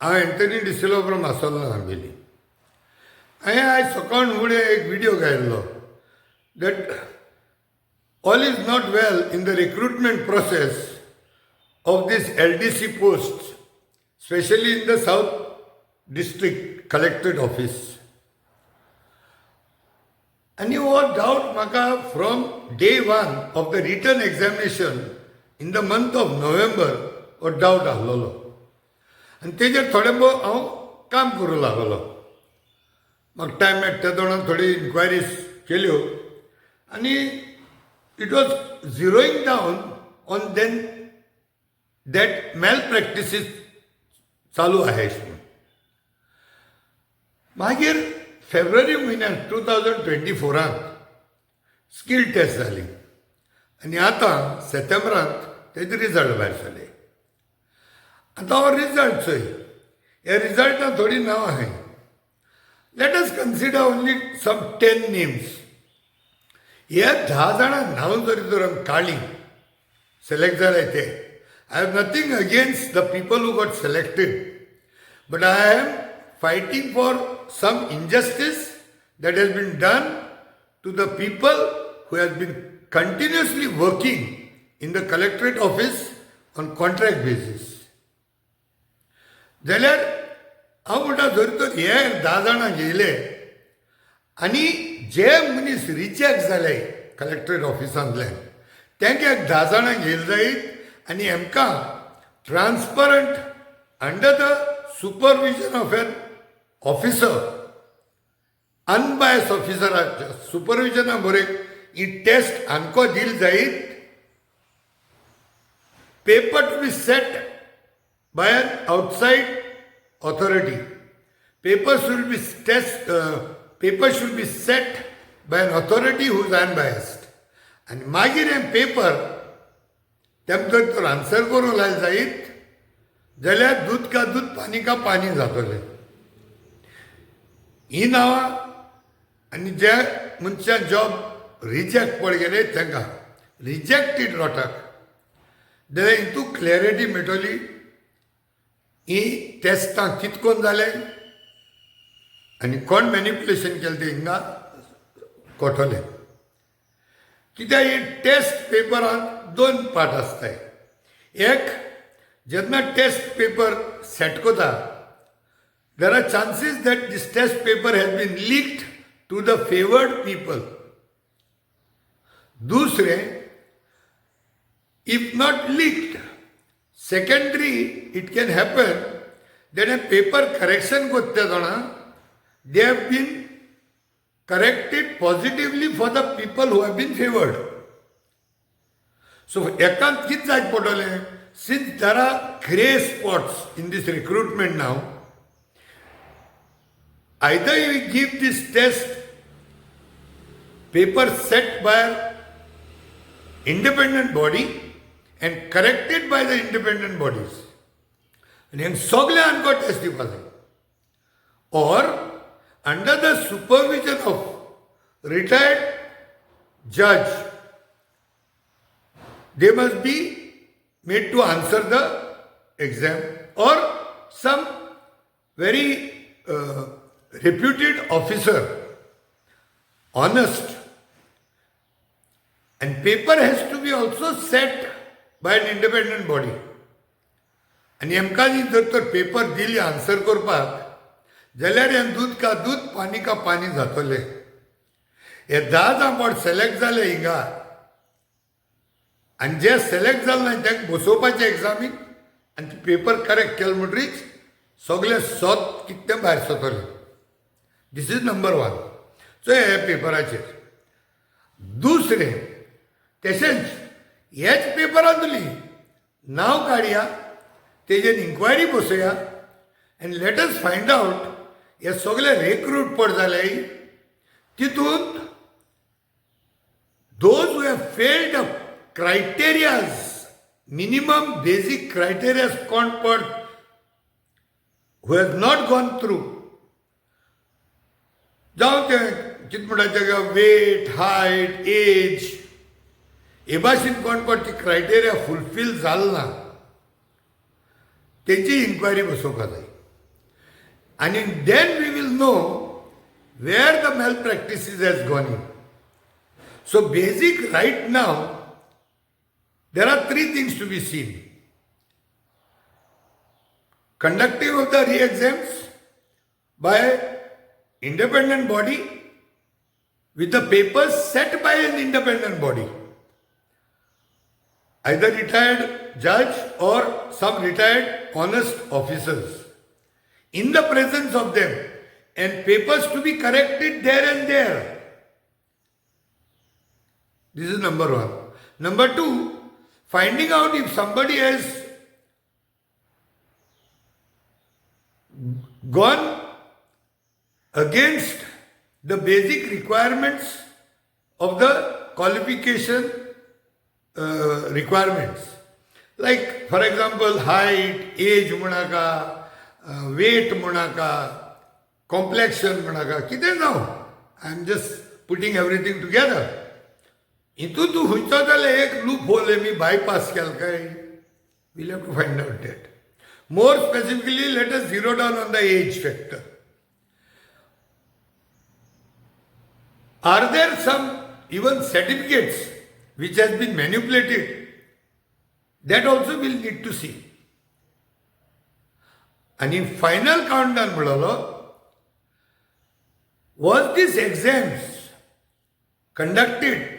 हांव Anthony D'Silva from आसोल्ला, Navelim. हांवें आयज सकाळ फुडें एक video घायल्लो that all is not well in the recruitment process of this LDC post, specially in the South District Collectorate office. आनी हो डावट म्हाका from day one of the written examination in the month of November हो डावट आसलेलो आनी तेजेर थोडें भोव हांव काम करूं लागलो. म्हाका टायम मेळटा तेदोणां थोडी इन्क्वायरीज केल्यो आनी it was zeroing down on then that malpractices चालू आहे अशें म्हणून. मागीर फेब्रुवारी म्हयन्यात 2024रांत स्कील टेस्ट जाली आनी आतां सेप्टेंबरांत तेजे रिजल्ट भायर सरले. आतां हो रिजल्ट चोय, ह्या रिजल्टान थोडीं नांवां आहाय. Let us consider only some 10 names. हे 10 जाणां नांव जरी तर आमी काडलीं, सिलेक्ट जाले ते, I have nothing against the people who got selected, but I am fighting for some injustice that has been done to the people who has been continuously working in the collectorate office on contract basis. जाल्यार हांव म्हणटा, जर तर हे 10 जाणां घेयले आनी जे मनीस reject जाले कलेक्टरेट ऑफिसांतल्यान, तेंकां एक 10 जाणां घेयले जायत आनी हेमकां transparent, under the supervision of an officer, unbiased ऑफिसराच्या सुपरविजना बरें ही टेस्ट आमकां दिली जायत, paper to be set by an outside authority. Paper should be test, paper should be set by an authority who is unbiased. आनी मागीर हें paper तेम जर तर आन्सर करूंक लायले जायत जाल्यार दूद का दूद, पानी का पानी जातलें. ही नांवां आनी जे मनशान जॉब रिजेक्ट पळ गेले, तांकां रिजेक्टेड लोटाक जाल्यार हितू क्लॅरिटी मेळटली, ही टेस्टां कितकोन जालें आनी कोण मॅनिपुलेशन केलें तें हिंगा कळटलें. कित्याक, ही टेस्ट पेपरांत दोन पार्ट आसताय. एक, जेन्ना टेस्ट पेपर सेट करता, there are chances that this test paper has been leaked to the favoured people. दुसरें, if not leaked, secondary it can happen that a paper correction करता जाणा, they have been corrected positively for the people who have been favoured. So एकांत कितें जायत पडटलें, since there are grey spots in this recruitment now, either you give this test paper set by independent body and corrected by the independent bodies आनी हांगा सगळे आमकां taste दिवपा जाय, or under the supervision of retired judge they must be made to answer the exam, or some very reputed officer, honest, and paper has to be also set by an independent body. आनी हेमकां जर तर paper दिली answer करपाक जाल्यार हें दूद का दूद, पानी का पानी जातलें. हे 10 जाण कोण सिलेक्ट जाले हिंगा आनी जे सिलेक्ट जाले ना, तांकां बसोवपाचें एग्जामीक आनी पेपर करेक्ट केले म्हणटरीच सगळें सत कितें भायर सरतलें. This is number one. So हे पेपराचेर. दुसरें, तशेंच हेच पेपरांतली नांव काडया, तेजेर enquiry Basoya and let us find out हे सगळे रेक्रूट पड जाले, तितूंत those who have failed the criterias, minimum basic criterias कोण पड who has not gone through, जावं तें कितें म्हणटा तेका, वेट, हायट, एज, हे भाशेन कोण पड ती क्रायटेरिया फुलफील जाल ना, तेजी इन्क्वायरी बसोवपा जाय. आनी then we will know where the malpractices has gone in. So basic right now there are three things to be seen: conducting of the re-exams by independent body with the papers set by an independent body, either retired judge or some retired honest officers, in the presence of them, and papers to be corrected there and there. This is number one. Number two, finding out if somebody has gone against the basic requirements of the qualification requirements. Like, for example, height, age म्हणाका, weight म्हणाका, complexion म्हणाका, कितें जावं, I am just putting everything together. हितून तूं खंयचो जाल्यार एक loop hole मी bypass केला काय, we'll have to find out that. More specifically, let us zero down on the age factor. Are there some even certificates which has been manipulated? That also we'll need to see. And final countdown म्हळलो, was this exams conducted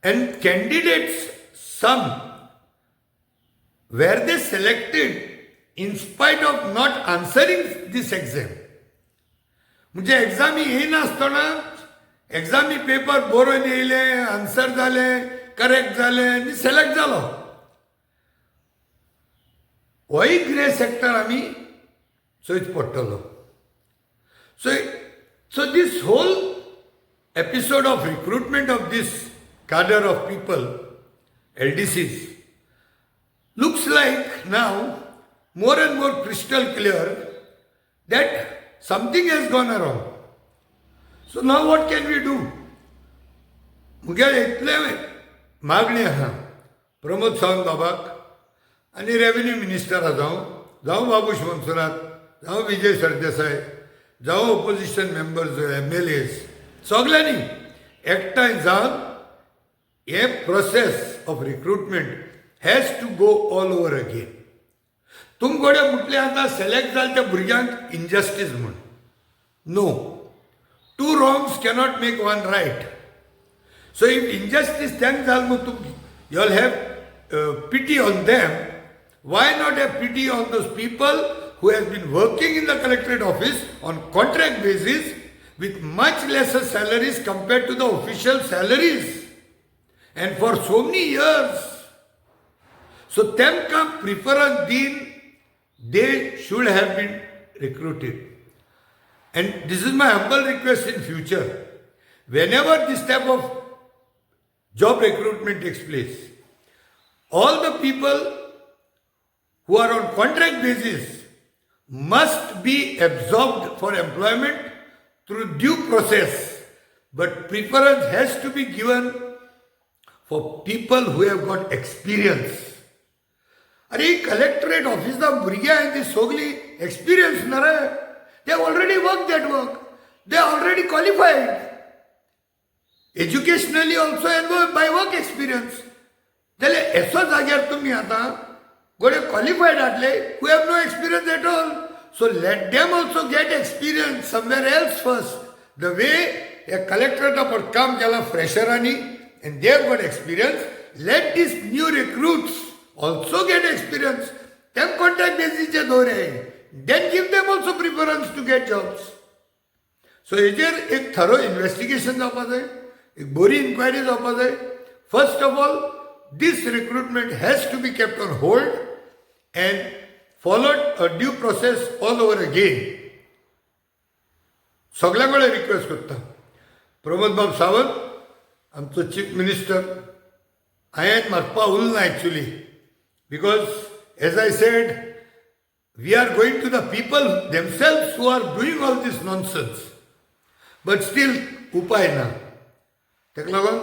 and candidates some were they selected in spite of not answering this exam? म्हणजे एग्जामी येयनासतना एग्जामी paper बरोवन येयले, answer जाले, correct जाले आनी select जालो. होय grey sector आमी चोयच पडटलो. So this whole episode of recruitment of this cadre of people, LDCs, looks like now more and more crystal clear that something has gone wrong. So now what can we do? मुगेले इतले मागणी आहा प्रमोद सावंत बाबाक आनी revenue मिनिस्टरा जावं, जावं बाबूश मोन्सेरात, जावं विजय सरदेसाय, जावं opposition members MLAs, सगल्यांनी एकठांय जावन हे process of recruitment has to go all over again. तुमकडे म्हटलें आतां सिलेक्ट जाले त्या भुरग्यांक इनजस्टीस म्हूण. No, two wrongs cannot make one right. So if injustice तांकां जाल म्हूण तुम you all have pity on them, why not have pity on those people who has been working in the collectorate office on contract basis with much lesser salaries compared to the official salaries and for so many years? So तेमकां preference Deen they should have been recruited. And this is my humble request in future. Whenever this type of job recruitment takes place, all the people who are on contract basis must be absorbed for employment through due process, but preference has to be given for people who have got experience. अरे collectorate ऑफिसा भुरगीं आहाय ती सगळीं experience ना रे, they already work that work, they already qualified educationally also and by work experience. जाल्यार एसो जाग्यार तुमी आतां गोडे क्वॉलिफायड हाडले who have no experience at all. So let them also get experience somewhere else first. The way ह्या कलेक्टरेटा पर काम केलां फ्रेशरांनी and they have got experience, let these new recruits also get experience. Them contract बेसीसचे दवरे, then give them also preference to get jobs. So हेजेर एक thorough investigation जावपा जाय, एक बरी enquiry जावपा जाय. First of all, this recruitment has to be kept on hold and followed a due process all over again. सगळ्या कडेन रिक्वेस्ट करता, प्रमोद बाब सावंत आमचो चीफ मिनिस्टर, हांवें मागपा उरना actually, because as I said, we are going to the people themselves who are doing all this nonsense. But still उपाय ना. ताका लागून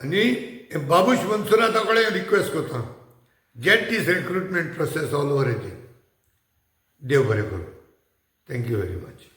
आनी बाबूश मोन्सेराता कडेन रिक्वेस्ट करता, get this recruitment process all over again. देव बरें करूं. Thank you very much.